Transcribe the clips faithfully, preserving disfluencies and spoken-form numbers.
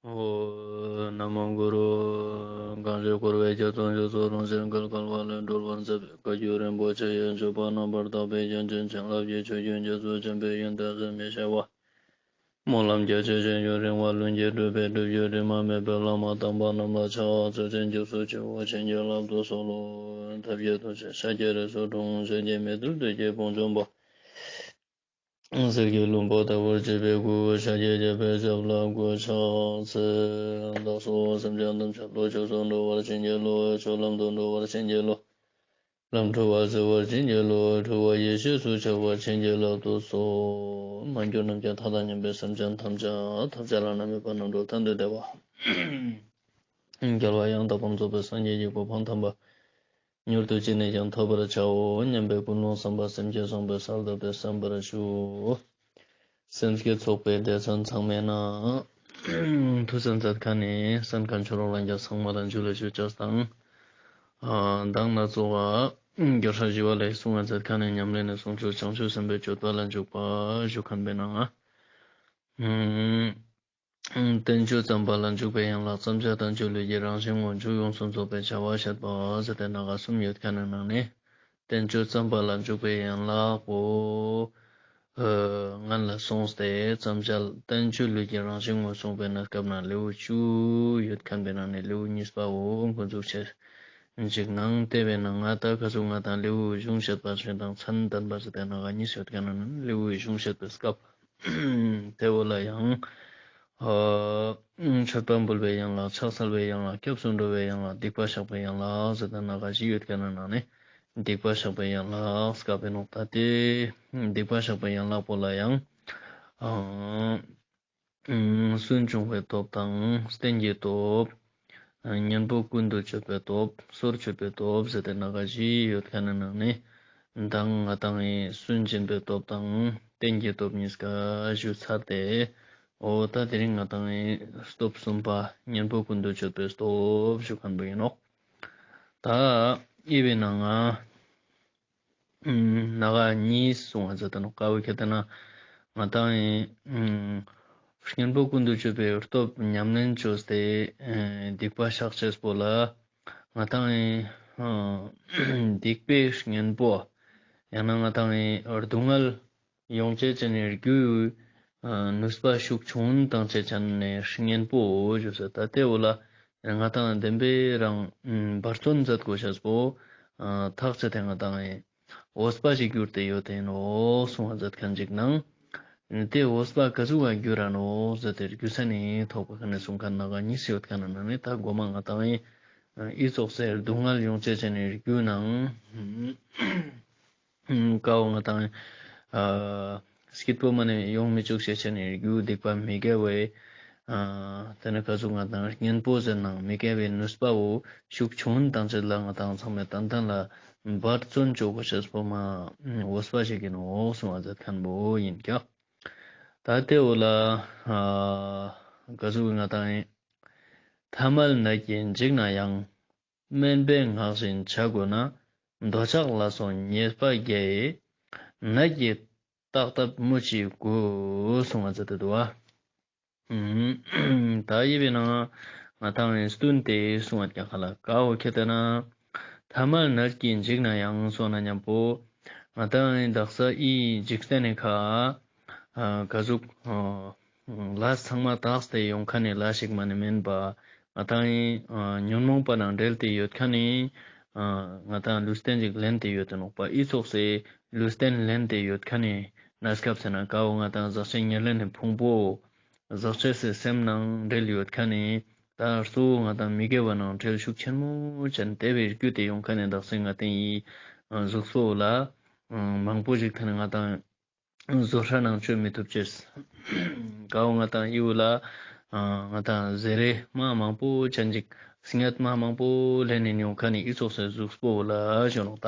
ཨོཾ། ན་མོ་གུ་རུ། གང་ཞིག་འཁོར་བའི་རྒྱ་མཚོ་མཆུ་སོགས་རང་བཞིན་བརྒལ་དཀའ་བ་ལས་སྒྲོལ་བར་མཛད་པའི་བཀའ་བརྒྱུད་རིན་པོ་ཆེ་ཡི་སྤྱོད་པ་རྣམ་པར་དག་པའི་རྒྱན་ཅན་བྱིན་རླབས་ཀྱི་ཆུ་རྒྱུན་རྒྱ་མཚོ་ཆེན་པོའི་ཡོན་ཏན་ཟད་མི་ཤེས་པ། སྨོན་ལམ་རྒྱ་ཆེ་ཞིང་ཡུན་རིང་བ་ལྷུན་གྱིས་གྲུབ་པའི་སྒྲུབ་བརྒྱུད་དྲི་མ་མེད་པའི་བླ་མ་དམ་པ་རྣམས་ལ་ཕྱག་འཚལ་ཞིང་སྐྱབས་སུ་མཆིའོ། བྱིན་གྱིས་བརླབ་ཏུ་གསོལ་ལོ། ཐབས་མཁས་ཐུགས་རྗེས་ཤཱཀྱའི་རིགས་སུ་འཁྲུངས། ཞལ་གྱི་མེ་ཏོག་བདུད་ཀྱི་དཔུང་འཇོམས་པ། གསེར་གྱི་ལྷུན་པོ་ལྟ་བུར་བརྗིད་པའི་སྐུ། ཤཱཀྱའི་རྒྱལ་པོའི་ཞབས་ལ་གུས་ཕྱག་འཚལ། བདག་སོགས་སེམས་ཅན་ཐམས་ཅད་བློ་ཆོས་སུ་འགྲོ་བར་བྱིན་གྱིས་རློབས། ཆོས་ལམ་དུ་འགྲོ་བར་བྱིན་གྱིས་རློབས། ལམ་འཁྲུལ་བ་སེལ་བར་བྱིན་གྱིས་རློབས། འཁྲུལ་བ་ཡེ་ཤེས་སུ་འཆར་བར་བྱིན་གྱིས་བརླབ་ཏུ་གསོལ། མ་གྱུར་ནམ་མཁའི་མཐའ་དང་མཉམ་པའི་སེམས་ཅན་ཐམས་ཅད་ཐམས་ཅད་ལ་ནད་མེད་པ་རྣམ་གྲོལ་མཐར་ཐུག་བདེ་བ་རྒྱལ་བ་ཡང་དག་པར་རྫོགས་པའི་སངས་རྒྱས་ཀྱི་གོ་འཕང་དམ་པ་མྱུར་དུ་ཅི་ནས་ཀྱང་ཐོབ་པར་བྱའོ་སྙམ་པའི་ཀུན་སློང་བསམ་པ་སེམས་བསྐྱེད་བཟང་པོའི་གསལ་བཏབ་སྟེ་གསན་པར་ཞུ། སེམས་བསྐྱེད་ཚོགས་པའི་སྡེ་ཚན་ཚང་མའི་ནང་ཐུགས་གསན་མཛད་མཁན་ནི་གསན་མཁན་ཆོས་གྲོགས་ལྷན་རྒྱས་ཚང་མ་ལ་འཇུ་ལེ་ཞུ་ཅེས་དང་། ཨ་མདང་ན་ཚོགས་པ་རྒྱལ་སྲས་ཞི་བ་ལྷས་གསུང་བ་མཛད་མཁན་ནི་ཉམས་ལེན་ནི་གསུང་ཆོས་བྱང་ཆུབ་སེམས་དཔའི་སྤྱོད་པ་ལ་འཇུག་པ་ཞུ་མཁན་པའི་ནང་། ཨ་བསྟན་བཅོས་བརྩམ་པ་ལ་འཇུག་པའི་ཡན་ལག་བརྩམ་བྱ་བསྟན་བཅོས་ལུས་ཀྱི་རང་བཞིན་ངོ་མཇུག་ཡོངས་སུ་རྫོགས་པའི་བྱ་བ་བཤད་པ་ཟེར་ཏེ་ནང་ག་གསུམ་ཡོད་མཁན་ནི་ནང་ནས། བསྟན་བཅོས་བརྩམ་པ་ལ་འཇུག་པའི་ཡན་ལག་པོ། ཨ་སྔན་ལ་སོང་སྟེ་བརྩམ་བྱ་བསྟན་བཅོས་ལུས་ཀྱི་རང་བཞིན་ངོ་སོང་པའི་གནས་སྐབས་ན་ལེའུ་བཅུ་ཡོད་མཁན་པའི་ནང་ནས་ལེའུ་གཉིས་པའོ་འགོ་འཛུགས་བྱས། འཇིགས་སྣང་བལྟས་པའི་ནང་ང་ད་ཁ་ཟུག་ང་དང་ལེའུ་གཞུང་བཤད་པ་ཞིག་དང་མཚན་བསྟན་པ་ཟེར་ཏེ་ནང་ག་གཉིས་ཡོད་མཁན་ནང་ནས་ལེའུ་གཞུང་བཤད་པའི་སྐབས། དེ་བོ་ལ་ཡང་། ཨ་མཆོད་པ་འབུལ་བའི་ཡན་ལག་ཕྱག་འཚལ་བའི་ཡན་ལག་སྐྱབས་སུ་འགྲོ་བའི་ཡན་ལག་སྡིག་པ་བཤགས་པའི་ཡན་ལག་ཟེར་ཏེ་ནང་ག་བཞི་ཡོད་མཁན་ནང་ནས། སྡིག་པ་བཤགས་པའི་ཡན་ལག་སྐབས་ཨིན་ནོག་ད་དེ་སྡིག་པ་བཤགས་པའི་ཡན་ལག་པོ་ལ་ཡང་ཨ་སུན་ཕྱུང་བའི་སྟོབས་དང་རྟེན་གྱི་སྟོབས། གཉེན་པོ་ཀུན་ཏུ་སྤྱོད་པའི་སྟོབས། སོར་ཆུད་པའི་སྟོབས་ཟེར་ཏེ་ནང་ག་བཞི་ཡོད་མཁན་ནི་ནང་ནས་མདང་ང་དང་ངི་སུན་འབྱིན་པའི་སྟོབས་དང་རྟེན་གྱི་སྟོབས་གཉིས་ཀ་ཞུ་ཚར་ཏེ། འོ་ད་དེ་རིང་ང་དང་ངི་སྟོབས་གསུམ་པ་གཉེན་པོ་ཀུན་ཏུ་སྤྱོད་པའི་སྟོབས་ཞུ་མཁན་པོ་ཨིན་ནོག་ད་འི་བོའི་ནང་ང་ནང་ག་གཉིས་གསུང་བ་མཛད་དེ་ནོག་ཀ་བོ་ཁྱེར་ཏེ་ན་ང་དང་ངི་གཉེན་པོ་ཀུན་ཏུ་སྤྱོད་པའི་སྟོབས་ཉམས་ལེན་བཅོས་ཏེ་སྡིག་པ་བཤགས་ཅེས་པོ་ལ་ང་དང་ངི་སྡིག་པའི་གཉེན་པོ་ཡང་ན་ང་དང་ངི་སྡུག་བསྔལ་ཡོང་ཅེས་ཅན་ནི་རྒྱུ་ནུས་པ་ཤུགས་ཆུང་ངུན་བཏང་ཅེས་ཅན་ནི་གཉེན་པོ་ཞུས་སོ། ད་དེ་བོ་ལ་ང་དང་བདེན་པའི་རང་འབད་བརྩོན་མཛད་དགོས་ཤེས་པོ་ཐག་ཆད་དེ་ང་དང་འོས་པ་ཞིག་གྱུར་ཏེ་ཡོད་དེ་ནོག་གསུང་བ་མཛད་མཁན་ཅིག་ནང་། དེ་འོས་པ་ག་ཟུག་ག་གྱུར་ར་ནོག་ཟེར་ཏེ་རྒྱུ་མཚན་ནི་ཐོག་པ་ཁ་ནས་གསུང་མཁན་ནང་ག་གཉིས་ཡོད་མཁན་ནང་ནས་ད་མགོ་མ་ང་དང་འི་ཙོགས་སེ་སྡུག་བསྔལ་ཡོང་ཅེས་ཅན་ནི་རྒྱུ་ནང་། ཀ་བོ་ང་དང་ཨ་སྐྱིད་པོ་མ་ནེ་ཡོང་མི་ཅུག་ཅེས་ཅན་ནི་རྒྱུ་སྡིག་པ་མི་དགེ་བའི་ཨ་དེ་ནི་ཀ་ཟུག་ང་དང་གཉེན་པོ་ཟེར་ནང་མི་དགེ་བའི་ནུས་པ་བོ་ཤུགས་ཆུང་ངུན་བཏང་ཅེས་ལ་ང་དང་ཚང་མས་ཏན་ཏན་ལ་འབད་བརྩོན་བཅོ་དགོས་ཤེས་པོ་མ་འོས་པ་ཞིག་ཨིན་ནོག་གསུང་བ་མཛད་མཁན་བོ་ཨིན་ཀྱག་ད་དེ་བོ་ལ་ཨ་ཀ་ཟུག་ང་དང་ཐ་མལ་ནད་ཀྱིས་འཇིགས་ན་ཡང་། སྨན་པས་བསྔགས་བཞིན་བྱ་དགོས་ན། འདོད་ཆགས་ལ་སོགས་ཉེས་པ་བརྒྱད། ནད་ཀྱི་རྟགས་ཐབས་སྨོས་ཅི་དགོས། གསུང་བ་མཛད་དེ་འདུག་པ། ད་འི་བོའི་ནང་ང་དང་ངི་སྟུན་ཏེ་གསུང་བ་ཀྱང་ཁ་ལ་ཀ་བོ་ཁྱེར་ཏེ་ན། ཐ་མལ་ནད་ཀྱིས་འཇིགས་ན་ཡང་གསུངས་ན་མཉམ་པོ་ང་དང་ངི་དག་ས་འི་འཇིག་རྟེན་ནི་ཁ་ཨ་ཀ་ཟུག་ཨ་ལས་ཚང་མ་དག་སྟེ་ཡོང་མཁན་ནི་ལས་ཤིག་མ་ནེ་མེན་པ། ང་དང་ངི་ཨ་ཉོན་མོངས་པ་ནང་འབྲེལ་ཏེ་ཡོད་མཁན་ནི་ཨ་ང་དང་ལུས་རྟེན་ཅིག་ལེན་ཏེ་ཡོད་དེ་ནོག་པ། འི་ཙོགས་སེ་ལུས་རྟེན་ལེན་ཏེ་ཡོད་མཁན་ནི་གནས་སྐབས་ཟེར་ན་ཀ་བོ་ང་དང་ཟག་བཅས་ཉེར་ལེན་ནི་ཕུང་པོ་ཟག་བཅས་སི་སེམས་ནང་འབྲེལ་ཡོད་མཁན་ནི་ད་གཙོ་བོ་ང་དང་མི་དགེ་བ་ནང་འབྲེལ་ཤུགས་ཆེན་མོ་ཅན་དེ་བོའི་རྒྱུ་དེ་ཡོང་མཁན་ནི་དག་ས་ང་དང་ངི་ཨ་གཟུགས་པོ་ལ་ཨ་མང་པོ་ཞིག་ཐ་ན་ང་དང་བཟོ་གྲྭ་ནང་བཅོས་མི་ཐུབ་ཅེས། ཀ་བོ་ང་དང་འི་བོ་ལ་ཨ་ང་དང་ཟས་རིགས་མ་མང་པོ་ཅན་ཅིག་སྙད་མ་མང་པོ་ལེན་ནི་ཡོང་མཁན་ནི་འི་ཙོགས་སེ་གཟུགས་པོ་ལ་ཞུ་ནོག་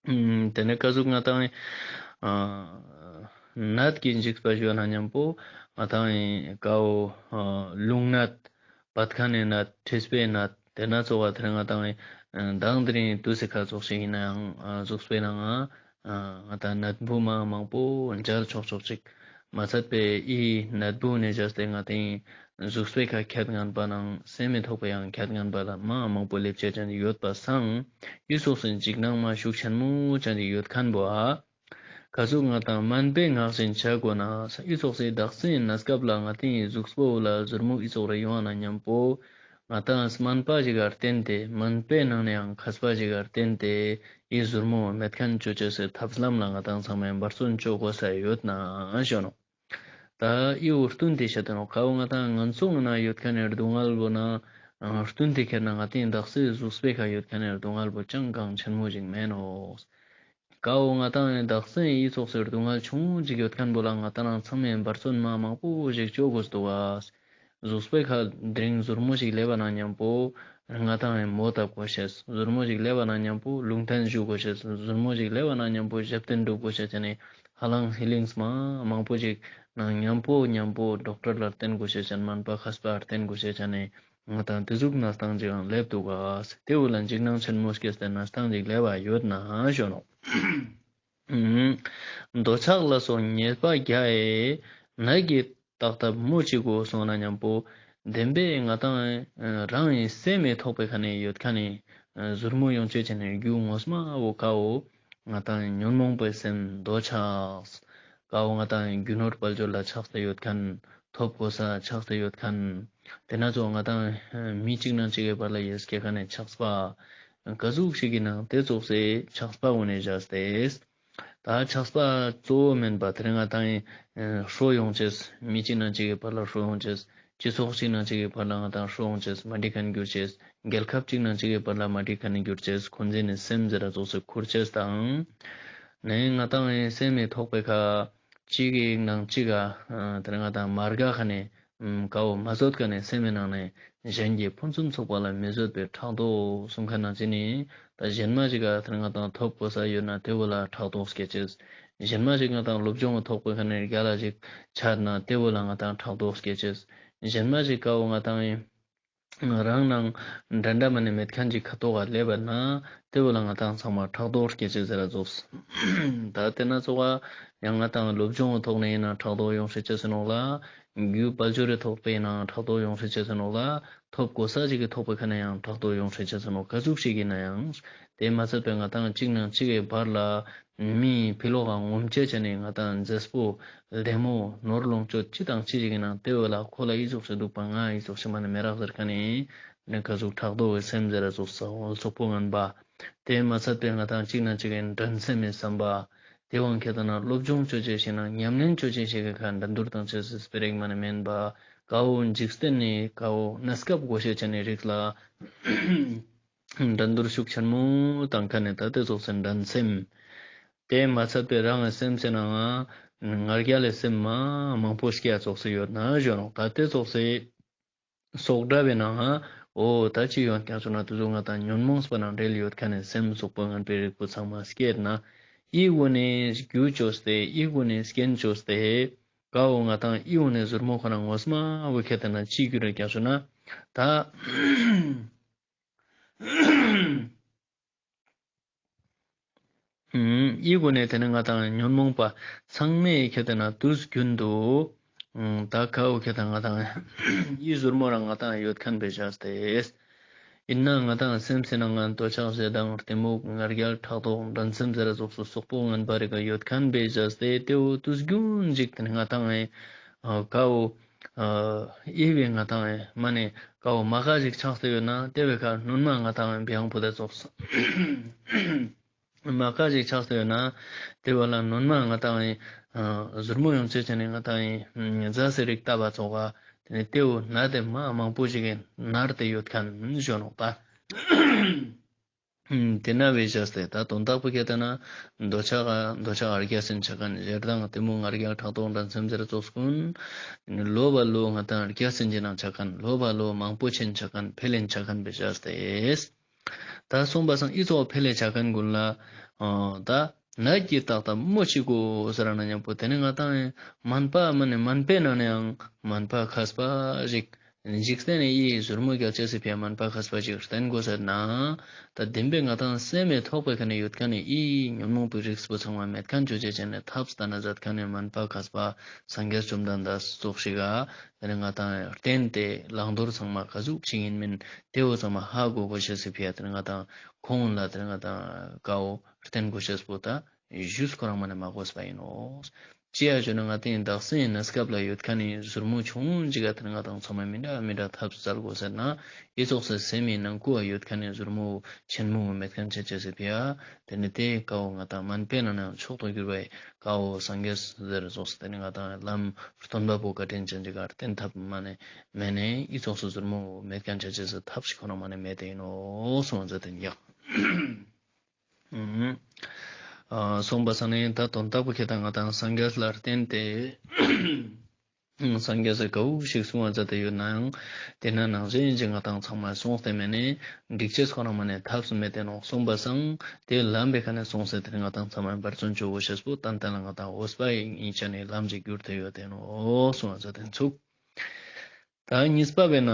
ད། དེ་ནས་ཀ་ཟུག་ང་དང་ཨ་ནད་ཀྱིས་འཇིགས་པ་ཞུ་ན་མཉམ་པོ་ང་དང་ཀ་བོ་ཨ་རླུང་ནད། བད་ཀན་ནི་ནད། མཁྲིས་པའི་ནད། དེ་ན་ཙོགས་པ་དེ་ང་དང་མདང་དེ་རིང་དུས་སི་ཁ་ཙོགས་ཤིག་ཨིན་ནའང་གཟུགས་པོའི་ནང་ང་ང་དང་ནད་འབུ་མ་མང་པོ་མཇལ་ཆོག་ཆོག་ཅིག་ མ་ཚད་པའི་ཨི་ནད་བུ་ནེ་བྱས་ཏེ་ང་ཏིའི་གཟུགས་པོའི་ཁ་ཁྱད་ངན་པ་ནང་སེམས་མི་ཐོག་པའི་ཡང་ཁྱད་ངན་པ་ལ་མ་མང་པོ་ལེབ་ཅེས་ཅན་ཡོད་པ་སང་ཨི་ཙོགས་སི་འཇིགས་སྣང་མ་ཤུགས་ཆེན་མོ་ཅན་ཡོད་ཁན་བོ་ཨ། ག་ཟུག་ང་ཏང་སྨན་པའི་ངག་བཞིན་བྱ་དགོས་ན་ཨི་ཙོགས་སི་དག་སའི་གནས་སྐབས་ལ་ང་ཏིའི་གཟུགས་པོ་ལ་ཟུར་མོ་ཨི་ཙོགས་རེ་ཡོང་ན་མཉམ་པོ། ང་ཏང་སྨན་པ་ཞིག་ག་བརྟེན་ཏེ་སྨན་པའི་ནང་ནས་ཡང་མཁས་པ་ཞིག་ག་བརྟེན་ཏེ་ཨི་ཟུར་མོ་མེད་ཁན་ཅོ་ཅེས་སི་ཐབས་ལམ་ལ་ང་ཏང་ཚང་མས་འབད་བརྩོན་ཅོ་དགོས་ས་ཡོད་ན་ཞུ་ནོག། ད་ཨི་བོ་བསྟུན་ཏེ་བཤད་དེ་ནོག། ཀ་བོ་ང་ཏང་ངན་སོང་ན་ཡོད་ཁན་ནི་སྡུག་བསྔལ་བོ་ན་བསྟུན་ཏེ་ཁྱེར་ན་ང་ཏིའི་དག་སའི་གཟུགས་པོའི་ཁ་ཡོད་ཁན་ནི་སྡུག་བསྔལ་བོ་ཅང་གང་ཆེན་མོ་ཞིག་མེན་ནོག། ཀ་བོ་ང་ཏང་ངི་དག་སའི་ཨི་ཙོགས་སི་སྡུག་བསྔལ་ཆུང་ངུ་ཅིག་ཡོད་ཁན་བོ་ལ་ང་ཏང་རང་ཚང་མས་འབད་བརྩོན་མ་མང་པོ་ཞིག་ཅོ་དགོས་འདུག་ག། གཟུགས་པོའི་ཁ་དེ་རིང་ཟུར་མོ་ཞིག་ལེབ་པ་ན་མཉམ་པོ་ང་ཏང་ངི་མོ་བཏབ་དགོས་ཤེས། ཟུར་མོ་ཞིག་ལེབ་པ་ན་མཉམ་པོ་ལུང་བསྟན་ཞུ་དགོས་ཤེས། ཟུར་མོ་ཞིག་ལེབ་པ་ན་མཉམ་པོ་ཞབས་བརྟན་སྒྲུབ་དགོས་ཤེས་ཅན་ནི་ཧ་ལམ་ཧི་ལིང་མ་མང་པོ་ཞིག་ནང་མཉམ་པོ་མཉམ་པོ་ཌོག་ཊར་ལ་བསྟེན་དགོས་ཤེས་ཅན། སྨན་པ་མཁས་པ་བསྟེན་དགོས་ཤེས་ཅན་ནི་ང་ཏང་དེ་ཟུག་གནས་སྟངས་ཅིག་ཡང་ལེབ་འདུག་ག། དེ་བོ་ལ་འཇིགས་སྣང་ཆེན་མོ་སྐྱེས་ཏེ་གནས་སྟངས་ཅིག་ལེབ་པ་ཡོད་ན་ཞུ་ནོག། འདོད་ཆགས་ལ་སོགས་ཉེས་པ་བརྒྱ་ཡིས། ནད་ཀྱིས་བཏགས་ཐབས་མོ་ཅི་དགོས་གསུངས་ན་མཉམ་པོ། བདེན་པའི་ང་ཏང་རང་ངི་སེམས་མི་ཐོག་པའི་ཁ་ནས་ཡོད་ཁན་ནི་ཟུར་མོ་ཡོང་ཅེས་ཅན་ནི་རྒྱུ་ངོ་མ་བོ་ཀ་བོ་ང་ཏང་ཉོན་མོངས་པའི་སེམས་འདོད་ཆགས། ཀ་བོ་ང་ཏང་རྒྱུ་ནོར་དཔལ་འབྱོར་ལ་ཆགས་ཏེ་ཡོད་ཁན། ཐོབ་གོ་ས་ཆགས་ཏེ་ཡོད་ཁན། དེ་ན་ཙོགས་ང་ཏང་མི་གཅིག་ནང་གཅིག་གི་བར་ལ་ཡོད་སྐྱེ་ཁན་ནི་ཆགས་པ། ག་ཟུག་ཞིག་གི་ནང་དེ་ཙོགས་སི་ཆགས་པ་བོ་ནེ་བྱས་ཏེ། ད་ཆགས་པ་གཙོ་བོ་མེན་པ་དེ་རིང་ང་ཏང་ངི་ཧྲོ་ཡོང་ཅེས། མི་གཅིག་ནང་གཅིག་གི་བར་ལ་ཧྲོ་ཡོང་ཅེས། སྤྱི་ཚོགས་གཅིག་ནང་གཅིག་གི་བར་ལ་ང་ཏང་ཧྲོ་ཡོང་ཅེས། མ་འགྲིག་ཁན་གྱུར་ཅེས། རྒྱལ་ཁབ་གཅིག་ནང་གཅིག་གི་བར་ལ་མ་འགྲིག་ཁན་གྱུར་ཅེས། འཁོན་འཛིན་ནི་སེམས་ཟེར་ར་ཙོགས་སི་ཁུར་ཅེས་དང་། ནས་ང་ཏང་ངི་སེམས་མི་ཐོག་པའི་ཁ་གཅིག་གི་ནང་གཅིག་ག་དེ་རིང་ང་ཏང་མ་དགའ་ཁན་ནི་ཀ་བོ་མ་བཟོད་ཁན་ནི་སེམས་མི་ནང་ནས་གཞན་གྱི་ཕུན་སུམ་ཚོགས་པ་ལ་མི་བཟོད་པའི་ཕྲག་དོག་གསུང་ཁན་ནང་ཅི་ནི། ད་གཞན་མ་ཞིག་ག་དེ་རིང་ང་ཏང་ཐོབ་གོ་ས་ཡོད་ན་དེ་བོ་ལ་ཕྲག་དོག་སྐྱེ་ཅེས། གཞན་མ་ཞིག་ང་ཏང་སློབ་སྦྱོང་ཐོག་པའི་ཁ་ནས་རྒྱལ་ལ་ཞིག་ཆགས་ན་དེ་བོ་ལ་ང་ཏང་ཕྲག་དོག་སྐྱེ་ཅེས། གཞན་མ་ཞིག་ཀ་བོ་ང་ཏང་ཡིན་རང་ནང་འདྲ་འདྲ་མ་ནེ་མེད་ཁན་ཅིག་ཁ་ཐོག་ག་ལེབ་པ་ན་དེ་བོ་ལ་ང་ཏང་ཚང་མ་ཕྲག་དོག་སྐྱེ་ཅེས་ཟེར་ར་ཙོགས། ད་དེ་ན་ཙོགས་ཡང་ང་ཏང་སློབ་སྦྱོང་ཐོག་ནས་ཡིན་ན་ཕྲག་དོག་ཡོང་ཤེས་ཅེས་ནོག་ལ། རྒྱུ་དཔལ་འབྱོར་རི་ཐོག་པའི་ནང་ཕྲག་དོག་ཡོང་ཤེས་ཅེས་ནོག་ལ། ཐོབ་གོ་ས་ཅིག་གི་ཐོག་པའི་ཁ་ནས་ཡང་ཕྲག་དོག་ཡོང་ཤེས་ཅེས་ནོག། ག་ཟུག་ཞིག་ཡིན་ན་ཡང་དེ་མ་ཚད་པའི་ང་ཏང་གཅིག་ནང་གཅིག་གི་བར་ལ་མི་ཕི་ལོག་ག་ངོམ་ཅེས་ཅན་ནི་ང་ཏང་མཛེས་པོ་ལྡེ་མོ་ནོར་ལོངས་སྤྱོད་ཅི་དང་ཅི་ཞིག་ཡིན་ན་དེ་བོ་ལ་ཁོ་ལ་ཨི་ཙོགས་ཤིག་འདུག་པ་ང་ཨི་ཙོགས་ཤིག་མ་ནེ་མེ་རག་ཟེར་ཁན་ནི་ནི་ག་ཟུག་ཕྲག་དོག་གི་སེམས་ཟེར་ར་ཙོགས་ས་བོ་སོག་པོ་ངན་པ། དེ་མ་ཚད་པའི་ང་ཏང་གཅིག་ནང་གཅིག་གི་འགྲན་སེམས་མི་བསམ་པ། དེ་དབང་ཁྱེད་ན་སློབ་སྦྱོང་ཅོ་ཅེས་ཤིག་ན་ཉམས་ལེན་ཅོ་ཅེས་ཤིག་གི་ཁ་འགྲན་བསྡུར་དང་ཅོ་ཅེས་སི་སྤེ་ར་ཞིག་མ་ནེ་མེན་པ། ཀ་བོ་འཇིག་རྟེན་ནི་ཀ་བོ་གནས་སྐབས་གོ་ཤེས་ཅན་ནི་རིགས་ལ་འགྲན་བསྡུར་ཤུགས་ཆེན་མོ་དང་ཁ་ནས་ད་དེ་ཙོགས་སི་འགྲན་སེམས། དེ་མ་ཚད་པའི་རང་གི་སེམས་སི་ནང་ང་ང་རྒྱལ་ལི་སེམས་མ་མང་པོ་སྐྱེ་ཙོགས་སི་ཡོད་ན་ཞུ་ནོག། ད་དེ་ཙོགས་སི་སོག་སྒྲ་བའི་ནང་ང་འོ་ད་ཅི་ཡོད་ཀྱང་ཞུ་ན་དེ་ཚོ་ང་ཏང་ཉོན་མོངས་པ་ནང་འབྲེལ་ཡོད་ཁན་ནི་སེམས་སོག་པོ་ངན་པའི་རིགས་པོ་ཚང་མ་སྐྱེད་ན་ཨི་གུན་ནི་རྒྱུ་ཅོས་ཏེ་ཨི་གུན་ནི་རྐྱེན་ཅོས་ཏེ་ཀ་བོ་ང་ཏང་ཨི་གུན་ནི་ཟུར་མོ་ཁོ་ན་ངོ་མ་བོ་ཁྱེད་ན་ཅི་གྱུར་རེད་ཀྱང་ཞུ་ན་ད། ཨི་གུན་ནི་དེ་ནི་ང་ཏང་ཉོན་མོངས་པ་ཚང་མའི་ཁྱེད་དེ་ན་དུས་རྒྱུན་དུ་ད་ཁ་བོ་ཁྱེད་དེ་ང་ཏང་ཨི་ཟུར་མོ་རང་ང་ཏང་ཡོད་ཁན་བེ་བཞག་སྟེ། ཡིན་ན་ང་ཏང་སེམས་སི་ནང་ང་འདོད་ཆགས་ཞེ་སྡང་གཏི་མུག་ང་རྒྱལ་ཕྲག་དོག་འགྲན་སེམས་ཟེར་ར་ཙོགས་སུ་སོག་པོ་ངན་པ་རིགས་ཡོད་ཁན་བེ་བཞག་སྟེ་དེ་བོ་དུས་རྒྱུན་ཞིག་དེ་ནི་ང་ཏང་ཨེ་ཁ་བོ་ཨ་ཨི་བེ་ང་ཏང་ཨེ་མ་ནེ་ཀ་བོ་མ་ཀ་ཞིག་ཆགས་ཏེ་ཡོད་ན་དེ་བོའི་ཁ་སྣོན་མ་ང་ཏང་བེ་ཡང་པོ་དེ་ཙོགས། མ་ཀ་ཞིག་ཆགས་ཏེ་ཡོད་ན་དེ་བོ་ལ་སྣོན་མ་ང་ཏང་ཨེ་ཟུར་མོ་ཡོང་ཅེས་ཅན་ནི་ང་ཏང་ཨེ་རྫས་སི་རིགས་བཏབ་པ་ཙོགས་དེ་ནི་དེ་བོ་ན་དེ་མ་མང་པོ་ཞིག་གི་ནར་ཏེ་ཡོད་ཁན་ཞུ་ནོག་པ། དེ་ན་བེ་བཞག་སྟེ་ད་དོན་དག་པོ་ཁྱེད་དེ་ན་འདོད་ཆགས་འདོད་ཆགས་ཨ་རྒྱ་སེན་ཆ་ཁན་ཞེ་སྡང་གཏི་མུག་ང་རྒྱལ་ཕྲག་དོག་འགྲན་སེམས་ཟེར་ཙོགས་གུན་ལོ་བ་ལོ་ང་ཏང་ཨ་རྒྱ་སེན་ཅི་ནང་ཆ་ཁན་ལོ་བ་ལོ་མང་པོ་ཆེན་ཆ་ཁན་འཕེལ་ལེན་ཆ་ཁན་བེ་བཞག་སྟེ། ད་སོང་པ་སང་ཨི་ཙོགས་འཕེལ་ལེ་ཆ་ཁན་གུན་ལ་ད་ནད་ཀྱིས་བཏགས་ཐབས་མོ་ཅི་དགོས་ཟེར་ན་མཉམ་པོ་དེ་ནི་ང་ཏང་སྨན་པ་མ་ནེ་སྨན་པའི་ནང་ནས་ཡང་སྨན་པ་མཁས་པ་ཞིག་ འཇིག་རྟེན་ནི་ཨི་ཟུར་མོ་རྒྱལ་ཅེས་སི་ཕི་ཡ་མན་པ་མཁས་པ་ཅིག་བསྟེན་དགོས་ཟེར་ན། ད་བདེན་པའི་ང་ཏང་སེམས་མེ་ཐོག་པའི་ཁ་ནས་ཡོད་མཁན་ནི་ཨི་ཉོན་མོངས་པའི་རིགས་པོ་ཚང་མ་མེད་མཁན་ཅོ་ཅེས་ཅན་ནི་ཐབས་ལྟ་ན་མཛད་མཁན་ནི་མན་པ་མཁས་པ་སངས་རྒྱས་བཅོམ་ལྡན་འདས་ཙོགས་ཤིག་ག་དེ་ནི་ང་ཏང་བསྟེན་ཏེ་བླང་དོར་ཚང་མ་ག་ཟུག་ཅིག་ཡིན་མིན་དེ་བོ་ཚང་མ་ཧ་གོ་དགོས་ཤེས་སི་ཕི་ཡ་དེ་ནི་ང་ཏང་ཁོང་ལ་དེ་ནི་ང་ཏང་ཀ་བོ་བསྟེན་དགོས་ཤེས་པོ་ད་ཞུས་ཁོ་རང་མ་ནས་མ་གོས་པ་ཡིན་ནོག། ཅི་ཡ་ཞུ་ན་ང་ཏང་དག་སའི་གནས་སྐབས་ལ་ཡོད་མཁན་ནི་ཟུར་མོ་ཆུང་ཅིག་ག་དེ་ནི་ང་ཏང་ཚང་མ་མི་འདྲ་མི་འདྲ་ཐབས་སྩལ་དགོས་ཟེར་ན། ཨི་ཙོགས་སེ་སེམས་མི་ནང་ཁུལ་ཡོད་མཁན་ནི་ཟུར་མོ་ཆེན་མོ་མེད་མཁན་ཆ་ཅེས་སི་ཕི་ཡ། དེ་ནི་དེ་ཀ་བོ་ང་ཏང་མན་པའི་ནང་ནས་མཆོག་ཏུ་གྱུར་པའི་ཀ་བོ་སངས་རྒྱས་ཟེར་ཙོགས་སེ་དེ་ནི་ང་ཏང་ལམ་སྟོན་པ་པོ་བཀའ་དྲིན་ཅན་ཅིག་ག་བསྟེན་ཐབས་མ་ནས་མེད་ནས་ཨི་ཙོགས་སེ་ཟུར་མོ་མེད་མཁན་ཆ་ཅེས་སི་ཐབས་ཤིག་ཁོ་རང་མ་ནས་མེད་དེ་ཡིན་ནོག་གསུངས་པ་མཛད་དེ་ཡག། ཨ་གསུངས་པ་སང་ནི་ད་དོན་དག་པོ་ཁྱེད་དང་ང་ཏང་སངས་རྒྱས་ལ་བརྟེན་ཏེ། སངས་རྒྱས་སི་ག་བོ་ཞིག་གསུང་བ་མཛད་དེ་ཡོད་ནའང་། དེ་ན་ནང་བཞིན་ཅིག་ང་ཏང་ཚང་མ་གསུངས་ཏེ་མེད་ནས་འགྲིག་ཅེས་ཁོ་རང་མ་ནས་ཐབས་སུ་མེད་དེ་ནོག་གསུངས་པ་སང་དེ་ལམ་པའི་ཁ་ནས་གསུངས་སེ་དེ་ང་ཏང་ཚང་མ་འབད་བརྩོན་ཅོ་དགོས་ཤེས་པོ་ཏན་ཏན་ལ་ང་ཏང་འོས་པ་ཡིན་ཅན་ནི་ལམ་ཅིག་གྱུར་ཏེ་ཡོད་དེ་ནོག་གསུང་བ་མཛད་དེ་ཚུགས། ད་གཉིས་པ་བས་ན།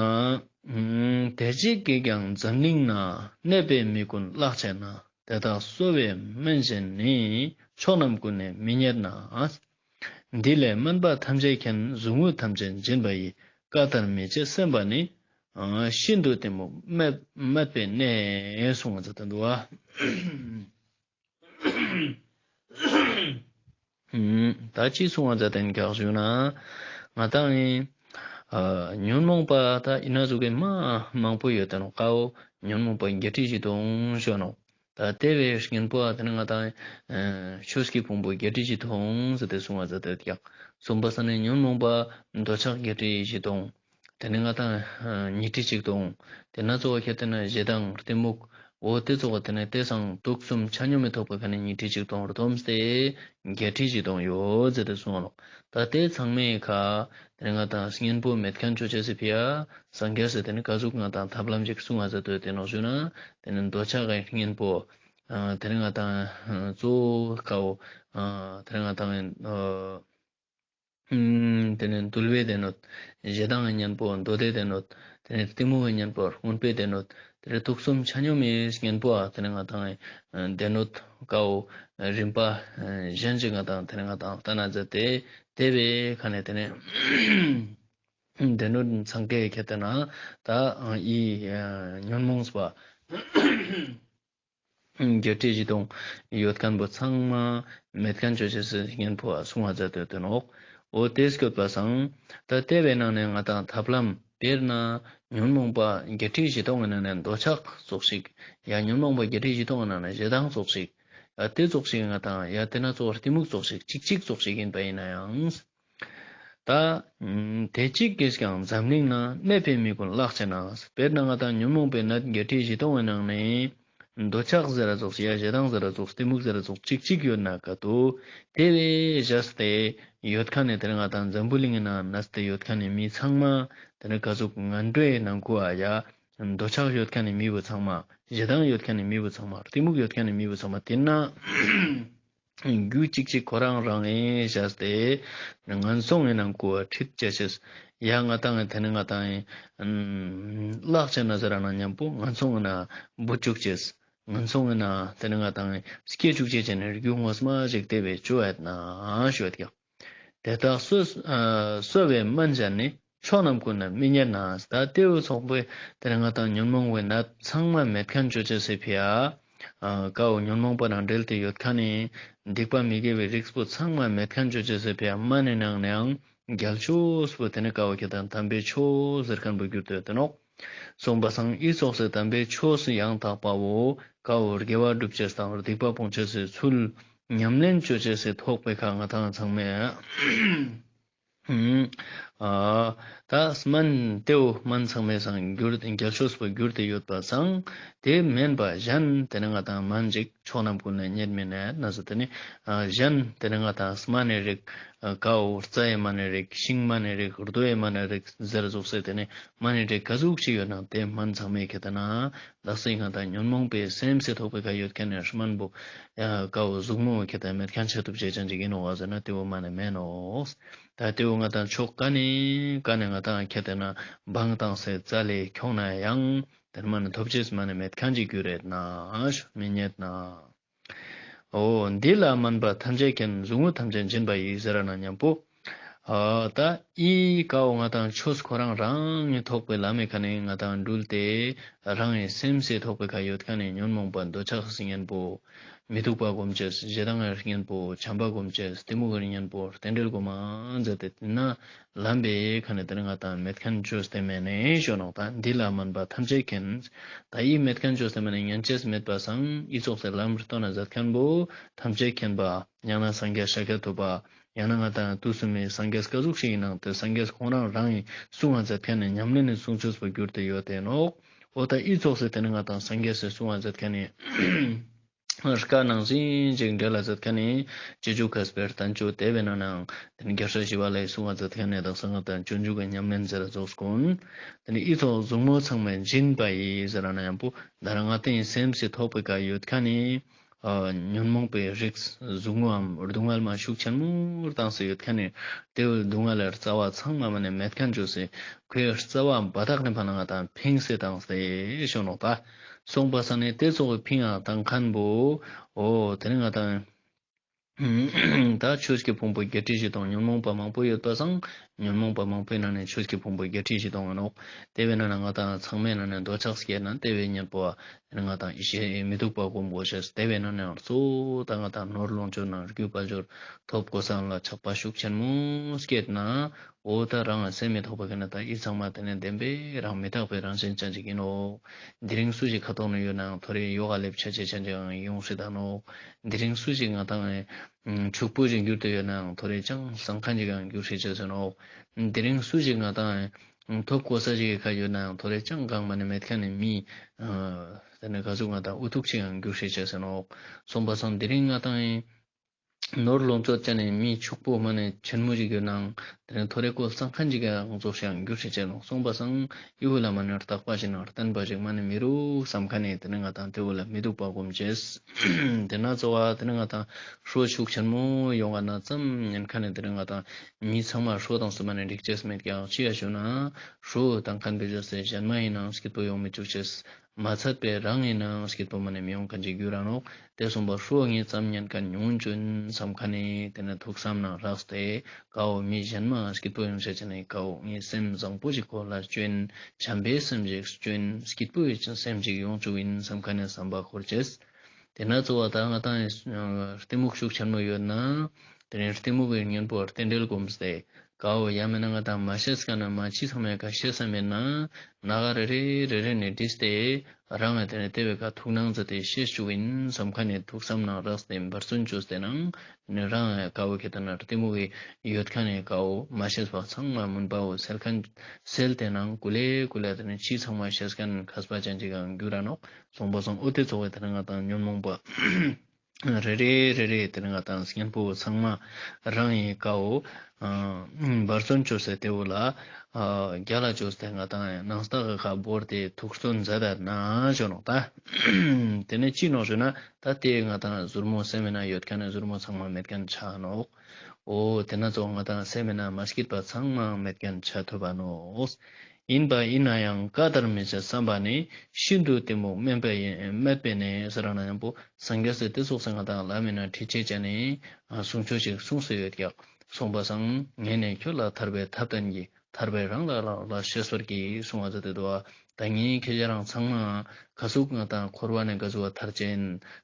དེ་གཅིག་གིས་ཀྱང་འཛམ་གླིང་ན། གནས་པའི་མི་ཀུན་བརླག་བྱས་ན། དེ་དག་གསོ་བའི་སྨན་གཞན་ནི། ཕྱོགས་རྣམས་ཀུན་ནས་མི་རྙེད་ན། འདི་ལས་དམན་པ་ཐམས་ཅད་མཁྱེན། གཟུགས་ངོ་ཐམས་ཅད་འབྱིན་པ་ཡི། བཀའ་ལྟར་མི་བྱེད་སེམས་པ་ནི། ཤིན་ཏུ་གཏི་མུག་སྨད་པའི་གནས། གསུངས་པ་མཛད་དེ་འདུག་པ། ད་ཅི་གསུང་བ་མཛད་དེ་ཡིན་ཀྱག་ཞུ་ན། ང་ཏང་ཨེ་ཉོན་མོངས་པ་ད་ཨི་ན་ཟུག་གི་མ་མང་པོ་ཡོད་དེ་ནོག་ཀ་བོ། ཉོན་མོངས་པ་བརྒྱད་ཁྲི་བཞི་སྟོང་ཞུ་ནོག་ད་དེ་བོའི་གཉེན་པོ་ཨ་དེ་ནི་ང་ཏང་ཆོས་ཀྱི་ཕུང་པོ་བརྒྱད་ཁྲི་བཞི་སྟོང་ཟེར་ཏེ་གསུང་བ་མཛད་དེ་ཡོད་ཀྱག་གསུངས་པ་སང་ནི་ཉོན་མོངས་པ་འདོད་ཆགས་བརྒྱད་ཁྲི་བཞི་སྟོང་། དེ་ནི་ང་ཏང་ཉི་ཁྲི་གཅིག་སྟོང་། དེ་ན་གཙོ་བོ་ཁྱེད་དེ་ན་ཞེ་སྡང་གཏི་མུག་འོ་དེ་གཙོ་བོ་དེ་ནི་དེ་སང་དུག་གསུམ་ཆ་སྙོམས་མི་ཐོག་པའི་ཁ་ནས་ཉི་ཁྲི་གཅིག་སྟོང་རྡོམས་ཏེ་བརྒྱད་ཁྲི་བཞི་སྟོང་ཡོད་ཟེར་ཏེ་གསུངས་ནོག་ད་དེ་ཚང་མའི་ཁ་དེ་ནི་ང་ཏང་གཉེན་པོ་མེད་མཁན་ཅོ་ཅེས་སི་ཕི་ཡ་སངས་རྒྱས་སི་དེ་ནི་ག་ཟུག་ང་ཏང་ཐབས་ལམ་ཅིག་གསུང་བ་མཛད་དེ་ཡོད་དེ་ནོག་ཞུ་ན། དེ་ནི་འདོད་ཆགས་ཀྱི་གཉེན་པོ། དེ་ནི་ང་ཏང་གཙོ་བོ་ཀ་བོ། དེ་ནི་ང་ཏང་། དེ་ནས་འདུལ་བའི་སྡེ་སྣོད། ཞེ་སྡང་གི་གཉེན་པོ་མདོ་སྡེའི་སྡེ་སྣོད། དེ་ནས་གཏི་མུག་གི་གཉེན་པོ་མངོན་པའི་སྡེ་སྣོད། དེ་ནས་དུག་གསུམ་ཆ་སྙོམས་མའི་གཉེན་པོ་ཨ་དེ་ནས་ང་ཏང་སྡེ་སྣོད་ཀ་བོ་རིམ་པ་གཞན་ཅིག་ང་ཏང་དེ་ནས་ང་ཏང་ལྟ་ན་མཛད་དེ་དེ་བོའི་ཁ་ནས་དེ་ནས་སྡེ་སྣོད་ཚང་ཀའི་ཁྱད་དེ་ན་ད་ཨི་ཉོན་མོངས་པ། བརྒྱད་ཁྲི་བཞི་སྟོང་ཡོད་མཁན་པོ་ཚང་མ་མེད་མཁན་ཅོ་ཅེས་སི་གཉེན་པོ་ཨ་གསུང་བ་མཛད་དེ་ཡོད་དེ་ནོག་འོ་དེ་སྐྱོད་པ་སང་ད་དེ་བོའི་ནང་ནས་ང་ཏང་ཐབས་ལམ་དཔེར་ན་ཉོན་མོངས་པ་བརྒྱད་ཁྲི་བཞི་སྟོང་གི་ནང་ནས་འདོད་ཆགས་ཙོགས་ཤིག་ཡ་ཉོན་མོངས་པ་བརྒྱད་ཁྲི་བཞི་སྟོང་གི་ནང་ནས་ཞེ་སྡང་ཙོགས་ཤིག་ཡ་དེ་ཙོགས་ཤིག་ང་ཏང་ཡ་དེ་ན་ཙོགས་གཏི་མུག་ཙོགས་ཤིག་ཅིག་ཅིག་ཙོགས་ཤིག་ཡིན་པ་ཡིན་ན་ཡང་། ད། དེ་གཅིག་གིས་ཀྱང་འཛམ་གླིང་ན། གནས་པའི་མི་ཀུན་བརླག་བྱེད་ན། དཔེར་ན་ང་ཏང་ཉོན་མོངས་པའི་ནད་བརྒྱད་ཁྲི་བཞི་སྟོང་གི་ནང་ནས་འདོད་ཆགས་ཟེར་ར་ཙོགས་ཡ་ཞེ་སྡང་ཟེར་ར་ཙོགས་གཏི་མུག་ཟེར་ར་ཙོགས་གཅིག་གཅིག་ཡོད་ན་ཀ་ཏོ། དེ་བས་བཞག་སྟེ་ཡོད་མཁན་ནི་དེ་ནི་ང་ཏང་འཛམ་བུ་གླིང་གི་ནང་ན་ནས་ཏེ་ཡོད་མཁན་ནི་མི་ཚང་མ་དེ་ནི་ཀ་ཟུག་ངན་འགྲོའི་ནང་ཁུལ་ཨ་ཡ། འདོད་ཆགས་ཡོད་མཁན་ནི་མི་བོ་ཚང་མ། ཞེ་སྡང་ཡོད་མཁན་ནི་མི་བོ་ཚང་མ། གཏི་མུག་ཡོད་མཁན་ནི་མི་བོ་ཚང་མ་དེ་ན། རྒྱུ་གཅིག་གཅིག་ཁོ་རང་རང་ཨེ་བྱས་ཏེ་ངན་སོང་ངི་ནང་ཁུལ་ཁྲིད་བྱ་ཅེས། ཡ་ང་ཏང་ངི་དེ་ནི་ང་ཏང་ངི་བརླག་བྱེད་ན་ཟེར་ན་མཉམ་པོ་ངན་སོང་ངི་ནང་བུད་བཅུག་ཅེས། ངན་སོང་ངི་ནང་དེ་ནི་ང་ཏང་ངི་སྐྱེ་བཅུག་ཅེས་ཅན་ནི་རྒྱུ་ངོ་མ་ཞིག་དེ་བས་བཅོ་ཡོད་ན་ཞུ་ཡོད་ཀྱང་། དེ་དག་གསོ་ཨ་གསོ་བའི་སྨན་གཞན་ནི། ཕྱོགས་རྣམས་ཀུན་ན་མི་རྙེད་ན། ད་དེ་བོ་ཚོགས་པའི་དེ་ནི་ང་ཏང་ཉོན་མོངས་པའི་ནད་ཚང་མ་མེད་མཁན་ཅོ་ཅེས་སི་ཕི་ཡ། ཀ་བོ་ཉོན་མོངས་པ་དང་འབྲེལ་ཏེ་ཡོད་མཁན་ནི་སྡིག་པ་མི་དགེ་བའི་རིགས་པོ་ཚང་མ་མེད་མཁན་ཅོ་ཅེས་སི་ཕི་ཡ་སྨན་ནི་ནང་ནའང་རྒྱལ་ཆོས་པོ་དེ་ནི་ཀ་བོ་ཁྱེད་དང་དམ་པའི་ཆོས་ཟེར་མཁན་པོ་གྱུར་ཏེ་ཡོད་དེ་ནོག་གསུངས་པ་སང་ཨི་ཙོགས་སི་དམ་པའི་ཆོས་སུ་ཡང་དག་པ་བོ་ཀ་བོ་དགེ་བ་སྒྲུབ་ཅེས་དང་སྡིག་པ་སྤོང་ཅེས་སི་ཚུལ་ཉམས་ལེན་ཅོ་ཅེས་སི་ཐོག་པའི་ཁ་ང་ཏང་ཚང་མས། ཨ་ད་སྨན་དེ་བོ་སྨན་ཚང་མའི་སང་གྱུར་ཏེ་རྒྱལ་ཤོས་པོ་གྱུར་ཏེ་ཡོད་པ་སང་དེ་མེན་པ་གཞན་དེ་ནི་ང་ཏང་སྨན་ཅིག་ཕྱོགས་རྣམས་ཀུན་ན་རྙེད་མི་ནས་ན་ཟེར་དེ་ནི་གཞན་དེ་ནི་ང་ཏང་སྨན་ནི་རིགས་ཀ་བོ་རྩྭ་ཡི་སྨན་ནི་རིགས་ཤིང་སྨན་ནི་རིགས་རྡོ་ཡི་སྨན་ནི་རིགས་ཟེར་ཟུག་སེ་དེ་ནི་སྨན་ནི་རིགས་ག་ཟུག་ཅིག་ཡོད་ན་དེ་སྨན་ཚང་མའི་ཁེ་ཏེ་ན་ལགས་སེ་ང་ཏང་ཉོན་མོངས་པའི་སེམས་སི་ཐོག་པའི་ཁ་ཡོད་མཁན་ནི་སྨན་པོ་ཀ་བོ་གཟུགས་མོ་ཁེ་ཏེ་མེད་མཁན་ཆ་ཐུབ་ཅེས་ཅན་ཅིག་ཡིན་ནོག་ཟེར་ན་དེ་བོ་སྨན་ནི་མེན་ནོག་ད་དེ་བོ་ང་ཏང་ཕྱོགས་ག་ནས་ག་ནས་ང་ ང་དང་ཁྱེད་དེ་ན་བང་བཏང་སེ་རྩ་ལས་ཁྱོང་ན་ཡང་དེ་ནི་མ་ནི་ཐོབ་ཅེས་མ་ནི་མེད་མཁན་ཅིག་གྱུར་རེད་ན་མི་རྙེད་ན། འོ་འདི་ལ་དམན་པ་ཐམས་ཅད་མཁྱེན། ཟུག་རྔུ་ཐམས་ཅད་འབྱིན་པ་ཡིས་ཟེར་ར་ན་མཉམ་པོ། ཨ་ད་ཨི་ཀའོ་ང་དང་ཆོས་ཁོ་རང་རང་ངི་ཐོག་པའི་ལམ་མི་ཁ་ནས་ང་དང་འགྲུལ་ཏེ་རང་ངི་སེམས་སི་ཐོག་པའི་ཁ་ཡོད་མཁན་ནི་ཉོན་མོངས་པ་འདོད་ཆགས་གཉེན་པོ། མི་སྡུག་པ་སྒོམ་ཅེས་ཞེ་སྡང་གི་གཉེན་པོ། བྱམས་པ་སྒོམ་ཅེས་གཏི་མུག་གི་གཉེན་པོ། རྟེན་འབྲེལ་སྒོམ་མ་མཛད་དེ་དེ་ན་ལམ་པའི་ཁ་ནས་དེ་ནི་ང་དང་མེད་མཁན་བཅོས་ཏེ་མེད་ནས་ཞོ་ནོག་ད་འདི་ལ་དམན་པ་ཐམས་ཅད་མཁྱེན། ད་ཨི་མེད་མཁན་བཅོས་ཏེ་མེད་ནས་ཉན་ཅེས་མེད་པ་སང་ཨི་ཙོགས་སེ་ལམ་སྟོན་ན་མཛད་མཁན་པོ་ཐམས་ཅད་མཁྱེན་པ་ཡང་ན་སངས་རྒྱས་ཤཱཀྱ་ཐུབ་པ་ཡང་ན་ང་དང་དུས་གསུམ་མི་སངས་རྒྱས་ཀ་ཟུག་ཞིག་ཡིན་ནང་དེ་སངས་རྒྱས་ཁོང་རང་རང་ཡིན་གསུང་ང་མཛད་མཁན་ནི་ཉམས་ལེན་ནི་གསུང་ཆོས་པོ་གྱུར་ཏེ་ཡོད་དེ་ནོག་འོ་ད་ཨི་ཙོགས་སེ་དེ་ནི་ང་དང་སངས་རྒྱས་སི་གསུང་ང་མཛད་མཁན་ནི། བཀའ་ནང་བཞིན་ཅིག་འགྲེལ་ལ་མཛད་མཁན་ནི་སྤྱོད་འཇུག་མཁས་པའི་བསྟན་བཅོས་དེ་བས་ན་ནང་དེ་ནི་རྒྱལ་སྲས་ཞི་བ་ལྷས་གསུང་བ་མཛད་མཁན་ནི་དག་ས་ང་དང་སྤྱོད་འཇུག་གི་ཉམས་ལེན་ཟེར་ར་རྫོགས་དགོན། དེ་ནི་ཨི་ཙོགས་ཟུག་རྔུ་ཚང་མ་འབྱིན་པ་ཡིས་ཟེར་ར་ན་ཡང་པོ་ད་རང་ང་དེ་ཡི་སེམས་སི་ཐོག་པའི་ཀ་ཡོད་མཁན་ནི་ཨ་ཉོན་མོངས་པའི་རིགས་ཟུག་རྔུའམ་སྡུག་བསྔལ་མ་ཤུགས་ཆེན་མོ་བཏང་སེ་ཡོད་མཁན་ནི་དེ་བོའི་སྡུག་བསྔལ་ལ་རྩ་བ་ཚང་མ་མ་ནི་མེད་མཁན་བཅོས་སེ་ཁོའི་རྩ་བ་འབའ་ཐག་ནི་ཕ་ན་ང་དང་ཕིངས་སེ་བཏང་སྟེ་ཞོ་ནོག་ད། སོང་པ་སང་ནི་དེ་ཙོགས་ཕིང་ང་བཏང་མཁན་པོ། འོ་དེ་ནི་ང་དང་ད་ཆོས་ཀྱི་ཕུང་པོ་བརྒྱད་ཁྲི་བཞི་སྟོང་ཉོན་མོངས་པ་མང་པོ་ཡོད་པ་སང་ཉོན་མོངས་པ་མང་པོའི་ནང་ནས་ཆོས་ཀྱི་ཕུང་པོ་བརྒྱད་ཁྲི་བཞི་སྟོང་ཡིན་ནོག་དེ་བས་ན་ན་ང་དང་ཚང་མའི་ནང་ནས་འདོད་ཆགས་སྐྱེས་ན་དེ་བས་གཉེན་པོ་དེ་ནི་ང་དང་ཡེ་ཤེས་མི་སྡུག་པ་སྒོམ་དགོས་ཤེས། དེ་བས་ན་ནི་གཙོ་བོ་ད་ང་དང་ནོར་ལོངས་སྤྱོད་ནང་རྒྱུ་དཔལ་འབྱོར་ཐོབ་གོ་སང་ལ་ཆགས་པ་ཤུགས་ཆེན་མོ་སྐྱེས་ན། འོ་ད་རང་སེམས་མི་ཐོག་པ་ཁ་ན་ད་ཨི་ཚང་མ་དེ་ནི་བདེན་པའི་རང་མི་རྟག་པའི་རང་བཞིན་ཅན་ཅིག་ཡིན་ནོག་དེ་རིང་སུ་ཞིག་ཁ་ཐོག་ན་ཡོད་ནའང་ཐོ་རེ་ཡོ་ག་ལེབ་ཆ་ཆེ་ཆ་ཅིག་ཡོང་སྲིད་ད་ནོག་དེ་རིང་སུ་ཞིག་ང་དང་ཕྱུག་པོ་ཞིག་འགྱུར་ཏེ་ཡོད་ནའང་ཐོ་རེ་ཅང་སང་མཁན་ཅིག་འགྱུར་སྲིད་ཅེས་ནོག་དེ་རིང་སུ་ཞིག་ང་དང་ཐོབ་གོ་ས་ཞིག་གི་ཁ་ཡོད་ནའང་ཐོ་རེ་ཅང་གང་མ་ནི་མེད་མཁན་ནི་མི་དེ་ནི་ག་ཟུག་ང་དང་འུ་ཐུག་ཅིག་འགྱུར་སྲིད་ཅེས་ནོག་སོང་པ་སང་དེ་རིང་ང་དང་ནོར་ལོངས་སྤྱོད་ཅན་ནི་མི་ཕྱུག་པོ་མ་ནི་ཆེན་མོ་ཞིག་ཡོད་ནའང་དེ་ནི་ཐོ་རེ་ཀོ་སང་མཁན་ཅིག་ག་ཡང་ཙོགས་ཤིག་འགྱུར་སྲིད་ཅེས་ནོག་སོང་པ་སང་ཨི་བོ་ལ་མ་ནི་རྟག་པ་ཞིག་ནང་བརྟན་པ་ཞིག་མ་ནི་མི་རུག་བསམ་མཁན་ནི་དེ་ནི་ང་དང་དེ་བོ་ལ་མི་སྡུག་པ་སྒོམ་ཅེས། དེ་ན་གཙོ་བོ་དེ་ནི་ང་དང་ཧྲོ་ཤུགས་ཆེན་མོ་ཡོང་ག་ན་ཙམ་ཉན་མཁན་ནི་དེ་ནི་ང་དང་མི་ཚང་མ་ཧྲོ་དང་སུ་མ་ནི་འགྲིག་ཅེས་མེད་ཀྱང་ཅི་ཡ་ཞུ་ན་ཧྲོ་དང་མཁན་པའི་ཅོས་སེ་གཞན་མ་ཡིན་ནའང་སྐྱིད་པོ་ཡོང་མི་བཅུག་ཅེས། མ་ཚད་པའི་རང་ཡིན་ནའང་སྐྱིད་པོ་མ་ནི་མི་ཡོང་མཁན་ཅིག་འགྱུར་ར་ནོག་དེ་སོང་པ་ཧྲོ་ངའི་ཙམ་ཉན་མཁན་ཉུང་ཅུན་བསམ་མཁན་ནི་དེ་ནི་ཐུགས་བསམ་ནང་རགས་ཏེ་ཀའོ་མི་གཞན་མ་སྐྱིད་པོ་ཡོང་ཤེས་ཅན་ནི་ཀའོ་ངའི་སེམས་བཟང་པོ་ཞིག་ཁོ་ལ་བཅོན། བྱམས་པའི་སེམས་ཞིག་བཅོན། སྐྱིད་པོའི་སེམས་ཞིག་ཡོང་བཅུག་ཡིན་བསམ་མཁན་ནི་བསམ་པ་འཁོར་ཅེས། དེ་ན་གཙོ་བོ་ད་ང་དང་གཏི་མུག་ཤུགས་ཆེན་མོ་ཡོད་ན་དེ་ནི་གཏི་མུག་གི་གཉེན་པོ་རྟེན་འབྲེལ་སྒོམ་སྟེ། ཀའོ་ཡ་མེད་ན་ང་དང་མ་ཤེས་ཀ་ན་མ་ཅི་ཚང་མའི་ཀ་ཤེས་ས་མེད་ན་ན་ག་རེ་རེ་རེ་རེ་ནས་བྲིས་ཏེ་རང་ང་དེ་ནས་དེ་བའི་ཀ་ཐུགས་སྣང་མཛད་དེ་ཤེས་བཅུག་ཡིན་བསམ་མཁན་ནི་ཐུགས་བསམ་ནང་རགས་ཏེ་འབད་བརྩོན་བཅོས་ཏེ་ནང་དེ་ནས་རང་ཀའོ་ཁེ་ཏ་ན་གཏི་མུག་གི་ཡོད་མཁན་ནི་ཀའོ་མ་ཤེས་པ་ཚང་མ་མུན་པའོ་སེལ་མཁན་སེལ་ཏེ་ནང་ཀུ་ལེ་ཀུ་ལེ་དེ་ནས་ཅི་ཚང་མ་ཤེས་མཁན་མཁས་པ་ཅན་ཅིག་ག་འགྱུར་ར་ནོག་སོང་པ་སང་འོ་དེ་ཚོ་བའི་དེ་ནས་ང་དང་ཉོན་མོངས་པ། རེ་རེ་རེ་རེ་དེ་ནི་ང་དང་གཉེན་པོ་ཚང་མ་རང་ཡི་ཀའོ་འབད་བརྩོན་བཅོས་སེ་དེ་བོ་ལ་རྒྱ་ལ་བཅོས་ཏེ་ང་དང་ནང་ལྟག་གི་ཁ་བོར་ཏེ་ཐུགས་བརྩོན་མཛད་ད་ན་ཞོ་ནོག་ད། དེ་ནི་ཅི་ནོག་ཞུ་ན་ད་དེ་ང་དང་ཟུར་མོ་སེམས་ན་ཡོད་མཁན་ནི་ཟུར་མོ་ཚང་མ་མེད་མཁན་ཆ་ནོག་འོ་དེ་ན་ཚོ་ང་དང་སེམས་ན་མ་སྐྱིད་པ་ཚང་མ་མེད་མཁན་ཆ་ཐུབ་པ་ནོག་ཡིན་པ་ཡིན་ན་ཡང་བཀའ་ལྟར་མི་བྱེད་བསམ་པ་ནི། ཤིན་ཏུ་གཏི་མུག་དམན་པས་ཡིན་དམན་པས་ནི་ཟེར་ན་ཡང་པོ་སངས་རྒྱས་སི་དེ་ཙོགས་སེ་ང་དང་ལ་མེད་ན་ཁྲིད་ཅེས་ཅན་ནི་གསུང་ཆོས་ཤིག་གསུངས་སེ་ཡོད་ཀྱག་སོང་པ་སང་ངས་ནི་ཁྱོད་ལ་ཐར་པའི་ཐབས་བསྟན་གྱིས། ཐར་པའི་རང་ལ་རང་ལ་ཤེས་པར་གྱིས་གསུང་བ་མཛད་དེ་འདུག་པ། ད་ངས་ཁྱེད་ཅག་རང་ཚང་མ་ཀ་ཟུག་ང་དང་འཁོར་བ་ནས་ཀ་ཟུག་པ་ཐར་ཅེན།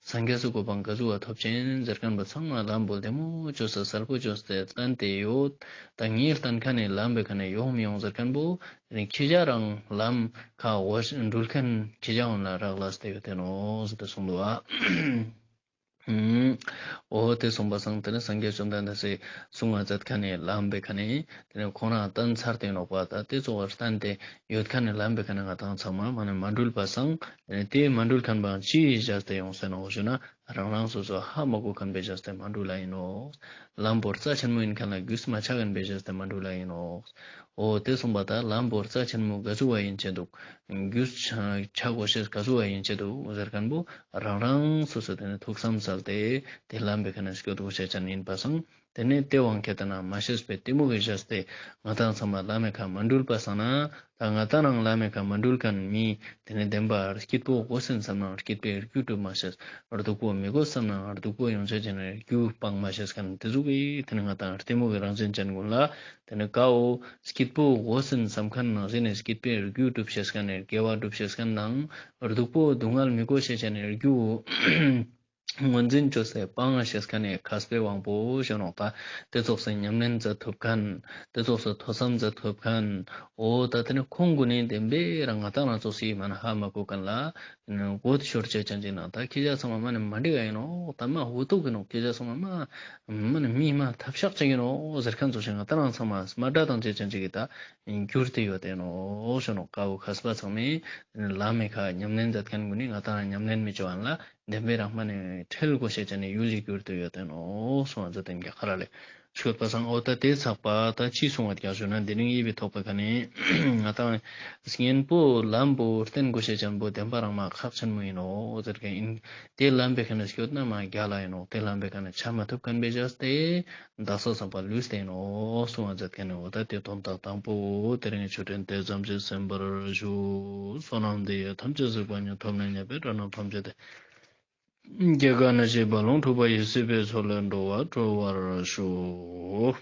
སངས་རྒྱས་སི་གོ་འཕང་ཀ་ཟུག་པ་ཐོབ་ཅེན་ཟེར་མཁན་པོ་ཚང་མ་ལམ་པོ་བདེ་མོ་བཅོས་སེ་གསལ་པོ་བཅོས་ཏེ་བསྟན་ཏེ་ཡོད། ད་ངས་བསྟན་མཁན་ནི་ལམ་པོའི་ཁ་ནས་ཡོང་མི་ཡོང་ཟེར་མཁན་པོ་ཁྱེད་ཅག་རང་ལམ་ཁ་འོ་འགྲུལ་མཁན་ཁྱེད་ཅག་འོ་ན་རག་ལས་ཏེ་ཡོད་དེ་ནོག་ཟེར་ཏེ་གསུངས་འདུག་པ། འོ་དེ་གསུངས་པ་སང་དེ་ནི་སངས་རྒྱས་བཅོམ་ལྡན་འདས་སི་གསུང་བ་མཛད་མཁན་ནི་ལམ་པོའི་ཁ་ནས་དེ་ནི་ཁོང་རང་བསྟན་ཚར་ཏེ་ནོག་པ། ད་དེ་ཙོགས་པ་བསྟན་ཏེ་ཡོད་མཁན་ནི་ལམ་པོའི་ཁ་ནས་ང་དང་ཚང་མ་མ་ནི་མ་འགྲུལ་པ་སང་དེ་ནི་དེ་མ་འགྲུལ་མཁན་པའང་ཅི་བྱས་ཏེ་ཡོང་སེ་ནོག་ཞུ་ན། རང་རང་སོ་སོ་ཧ་མ་གོ་མཁན་པའི་བྱས་ཏེ་མ་འགྲུལ་ལ་ཡིན་ནོག་ལམ་བོར་རྩ་ཆེན་མོ་ཡིན་མཁན་ལ་རྒྱུས་མ་ཆགས་མཁན་པའི་བྱས་ཏེ་མ་འགྲུལ་ལ་ཡིན་ནོག་འོ་དེ་གསུངས་པ་ད་ལམ་བོར་རྩ་ཆེན་མོ་ག་ཟུག་པ་ཡིན་ཆེ་འདུག་རྒྱུས་ཆ་ཆ་གོ་ཤེས་ག་ཟུག་པ་ཡིན་ཆེ་འདུག་ཟེར་མཁན་པོ་རང་རང་སོ་སོ་དེ་ནི་ཐུགས་བསམ་སལ་ཏེ་དེ་ལམ་པོའི་ཁ་ནས་སྐྱོད་དགོས་ཤེས་ཅན་ཡིན་པ་སང་། ཏེ་ནེ་ཏེ་དབང་ཁྱེར་ཏེ་ན་མ་ཤེས་པའི་གཏི་མུག་གི་བཞག་སྟེ་ང་དང་ཚང་མ་ལམ་མེ་ཁ་མ་འགྲུལ་པ་སང་ན། ད་ང་དང་རང་ལམ་མེ་ཁ་མ་འགྲུལ་ཁན་མི་ཏེ་ནེ་བདེན་པ་སྐྱིད་པོ་དགོས་སེན་སམ་ན་སྐྱིད་པའི་རྒྱུ་སྒྲུབ་མ་ཤེས། སྡུག་པོ་མི་དགོས་སམ་ན་སྡུག་པོ་ཡོང་ཆ་ཅན་ནི་རྒྱུ་སྤང་མ་ཤེས་ཁན་ཏེ་ཟུག་གི་ཏེ་ནེ་ང་དང་གཏི་མུག་གི་རང་བཞིན་ཅན་གུན་ལ་ཏེ་ནེ་ཀ་བོ་སྐྱིད་པོ་དགོས་སེན་སམ་ཁན་ནང་བཞིན་ནི་སྐྱིད་པའི་རྒྱུ་སྒྲུབ་ཤེས་ཁན་ནི་དགེ་བ་སྒྲུབ་ཤེས་ཁན་དང་སྡུག་པོ་སྡུག་བསྔལ་མི་དགོས་ཤེས་ཅན་ནི་རྒྱུ་ངོས་འཛིན་ཅོས་ཏེ་སྤང་ང་ཤེས་ཁན་ནི་མཁས་པའི་དབང་པོ་ཞུ་ནོག། ད་ཏེ་ཙོགས་སི་ཉམས་ལེན་མཛད་ཐུབ་ཁན། ཏེ་ཙོགས་སི་ཐོས་བསམ་མཛད་ཐུབ་ཁན། འོ་ད་ཏེ་ནེ་ཁོང་གུན་ནི་བདེན་པའི་རང་ང་དང་རང་ཙོགས་སི་མ་ན་ཧ་མ་གོ་ཁན་ལ་མགོ་ཏེ་ཤོར་ཅེས་ཅན་ཅིག་ན་ད་ཁྱེད་ཅག་ཚང་མ་མ་ནེ་མ་འགྲིག་ག་ཨིན་ནོག། ད་མ་འུ་ཐུག་གི་ནོག། ཁྱེད་ཅག་ཚང་མ་མ་མ་ནེ་མི་མ་ཐབས་ཤག་ཅིག་ཨིན་ནོག་ཟེར་ཁན་ཙོགས་ཤིག་ང་དང་རང་ཚང་མ་མ་དྲ་དང་ཅེས་ཅན་ཅིག་གི་ད་གྱུར་ཏེ་ཡོད་དེ་ནོག་ཞུ་ནོག། ཀ་བོ་མཁས་པ་ཚང་མས་ལམ་མེ་ཁ་ཉམས་ལེན་མཛད་ཁན་གུན་ནི་ང་དང་རང་ཉམས་ལེན་མི་ཅོ་ཁན་ལ་བདེན་པའི་རང་མ་ནེ་ཁྲེལ་དགོས་ཤེས་ཅན་ནི་ཡུལ་ཞིག་གྱུར་ཏེ་ཡོད་དེ་ནོག་གསུངས་པ་མཛད་དེ་ག་ར་ལེ། ཤོད་པ་སང་འོ་ད་ཏེ་ཚག་པ་ད་ཅི་གསུངས་པ་ཀྱང་ཞུ་ན་འདི་རིང་ཡིད་བི་ཐོག་པའི་ཁ་ནེ་ང་དང་གཉེན་པོ་ལམ་བོ་བསྟེན་དགོས་ཤེས་ཅན་བོ་བདེན་པ་རང་མ་ཁག་ཆེན་མོ་ཨིན་ནོག་ཟེར་ཁན་ཨིན། ཏེ་ལམ་པའི་ཁ་ནེ་སྐྱོད་ན་མ་རྒྱལ་ལ་ཨིན་ནོག། ཏེ་ལམ་པའི་ཁ་ནེ་ཆ་མ་ཐུབ་ཁན་བེ་བཞག་སྟེ་བདག་སོགས་བསམ་པ་ལུས་ཏེ་ཨིན་ནོག་གསུངས་པ་མཛད་ཁན་ནི་འོ་ད་ཏེ་དོན་དག་དང་པོ་དེ་རིང་ཆོས་འབྲེལ་ཏེ་ཙམ་ཞིག་གསན་པར་ཞུ། བསོད་ནམས་འདི་ཡིས་ཐམས་ཅད་གཟིགས་པ་ཉིད། ཐོབ་ནས་ཉེས་པའི་དགྲ་རྣམས་ཕམ་བྱས་ཏེ། སྐྱེ་རྒ་ན་འཆིའི་རྦ་ཀློང་འཁྲུགས་པ་ཡི། སྲིད་པའི་མཚོ་ལས་འགྲོ་བ་སྒྲོལ་བར་ཤོག།